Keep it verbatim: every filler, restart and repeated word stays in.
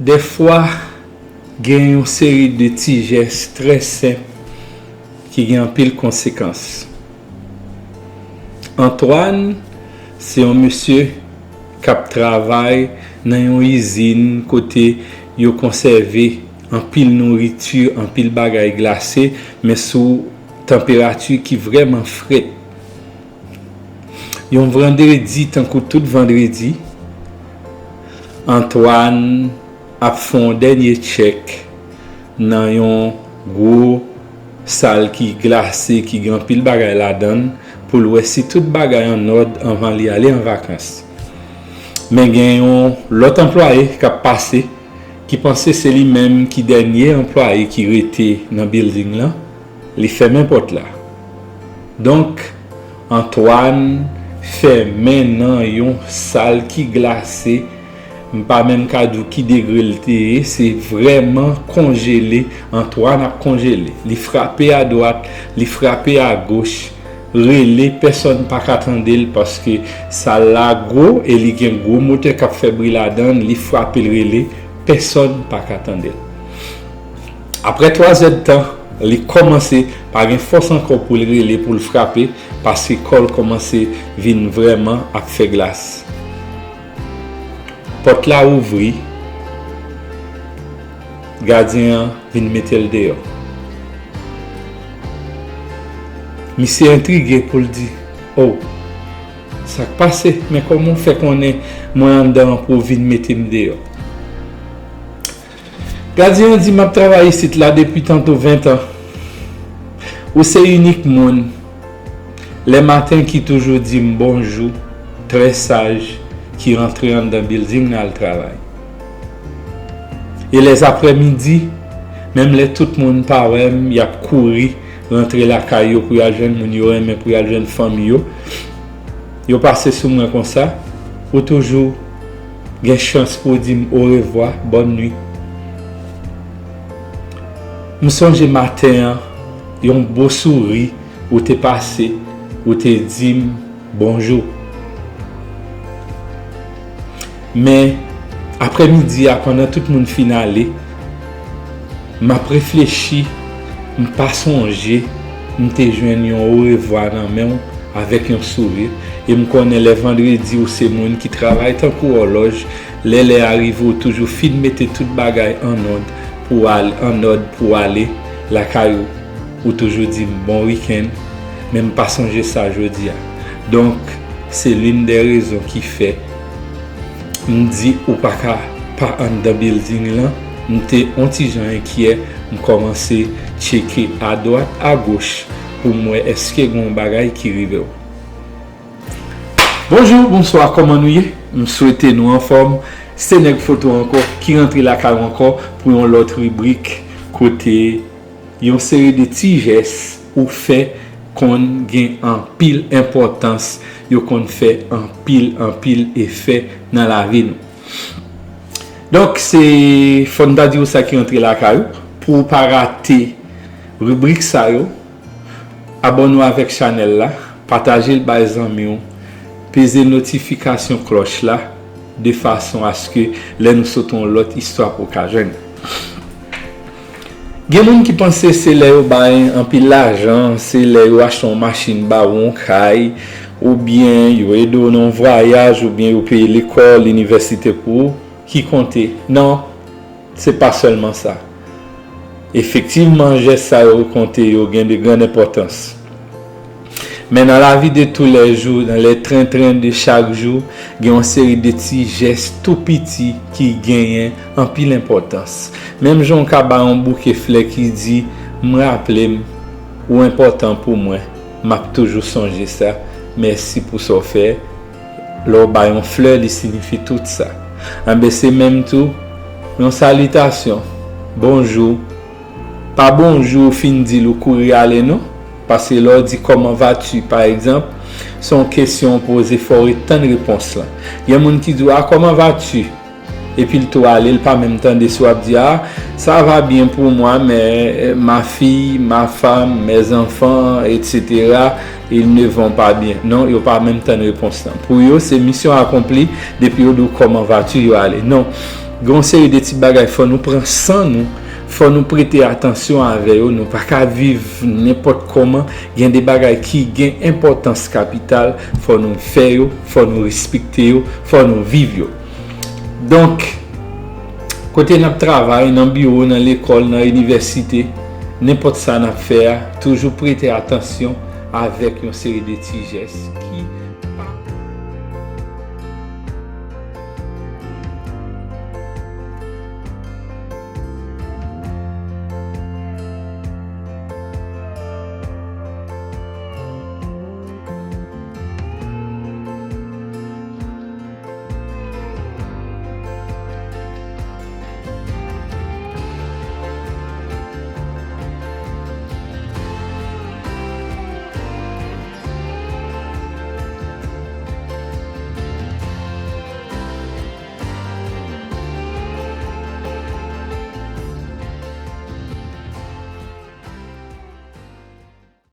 Dèfwa, gen yon seri de ti jès trè senp ki gen anpil konsekans. Antoine se yon mesye k ap travay nan yon izin kote yo konsève anpil nouriti, anpil bagay glase, men sou tanperati ki vrèman frèt. Yon vandredi, tankou tout vandredi, Antoine ap fè yon dènye tchèk nan yon gwo sal ki glase, ki gen anpil bagay ladan l, pou l wè si tout bagay annòd anvan li ale an vakans. Men gen yon lòt anplwaye k ap pase, ki panse se li menm ki dènye anplwaye ki rete nan bilding lan, li fèmen pòt la. Donk, Antoine fèmen nan yon sal ki glase, m pa menm ka di w ki degre l te ye, se vrèman konjele, Antoine ap konjele. Li frape adwat, li frape agoch, rele, pèsonn pa ka tande l paske sal la gwo e li gen gwo motè k ap fè bri ladan l, li frape l rele, pèsonn pa ka tande l. Apre twa zèdtan, li kòmanse pa gen fòs ankò pou l rele, pou l frape, paske kò l kòmanse vin vrèman ap fè glas. Pòt la ouvri, gadyen an vin mete l deyò. Misye entrige pou l di, "O, sa k pase? Men kòman w fè konnen mwen anndan an pou w vin mete m deyò?" Gadyen an di, "M ap travay isit la depi tanto ven tan. Ou se inik moun, lè maten, ki toujou di m bonjou, trè saj, ki rantre anndan bilding nan al travay. E lèzaprèmidi, menm lè tout moun pa wè m, y ap kouri rantre lakay yo pou y al jwenn moun yo renmen, pou y al jwenn fanmi yo. Yo pase sou mwen konsa, ou toujou gen chans pou w di m orevwa, bòn nwi. M sonje maten an, yon bo souri, ou te pase, ou te di m bonjou. Men, aprèmidi a, pandan tout moun fin ale, m ap reflechi, m pa sonje m te jwenn yon orevwa nan men w avèk yon souri, e m konnen lè vandredi ou se moun ki travay tankou òlòj, lè lè a rive ou toujou fin mete tout bagay an nòd pou al, an nòd pou ale lakay ou. Ou toujou di m bon wikenn, men m pa sonje sa jodi a. Donk, se l'une des raisons ki fè m di ou pa ka pa anndan bilding lan. M te on ti jan enkyè, m kòmanse tcheke adwat, agoch pou m wè èske gen yon bagay ki rive w. Bonjou, bonswa, kòman nou ye? M swete nou anfòm. Se Nèg Foto ankò ki rantre lakay ou ankò pou yon lòt ribrik kote yon seri de ti jès ou fè konn gen anpil enpòtans, yo konn fè anpil, anpil efè nan lavi nou. Donk, se fò n ta di w sa ki rantre lakay ou. Pou w pa rate ribrik sa yo, abòne w avèk chanèl la, pataje l bay zanmi w, peze notifikasyon klòch la, de fason aske lè nou sot yon lòt istwa pou w ka jwenn. Gen moun ki panse se lè yo bay anpil lajan, se lè yo achte yon machin ba ou, yon kay, oubyen yo ede w nan yon vwayaj, oubyen yo peye lekòl, inivèsite pou ou, ki konte. Non, se pa sèlman sa. Efektivman, jès sa yo konte, yo gen de grann enpòtans. Men nan lavi de toulèjou, nan lè trentren de chak jou, gen yon seri de ti jès tou piti ki genyen anpil enpòtans. Menm jan w ka bay yon bouke flè ki di, "M raple m, ou enpòtan pou mwen, m ap toujou sonje sa, mèsi pou sa w fè." Lè w bay yon flè, li siyifi tout sa. Enben, se menm tou, yon salitasyon, bonjou, pa bonjou ou fin di l ou kouri ale non, paske lè w di comment vas-tu, pa egzanp, se yon kesyon w poze, fò w ret tann repons lan. Gen moun ki di w, "Ah, comment vas-tu?" Epi l tou ale, l pa menm tande si w ap di, "Ah, ça va bien pour moi, mais ma fille, ma femme, mes enfants, et cetera, ils ne vont pas bien." Non, yo pa menm tann repons lan. Pou yo, se misyon akonpli, depi yo di w comment vas-tu, yo ale. Non. Gen yon seri de ti bagay fò nou pran san nou, fò nou prete atansyon avè yo, nou pa ka viv nenpòt kòman, gen de bagay ki gen enpòtans kapital, fò nou fè yo, fò nou respekte yo, fò nou viv yo. Donk, kote n ap travay, nan biwo, nan lekòl, nan inivèsite, nenpòt sa n ap fè a, toujou prete atansyon avèk yon seri de ti jès ki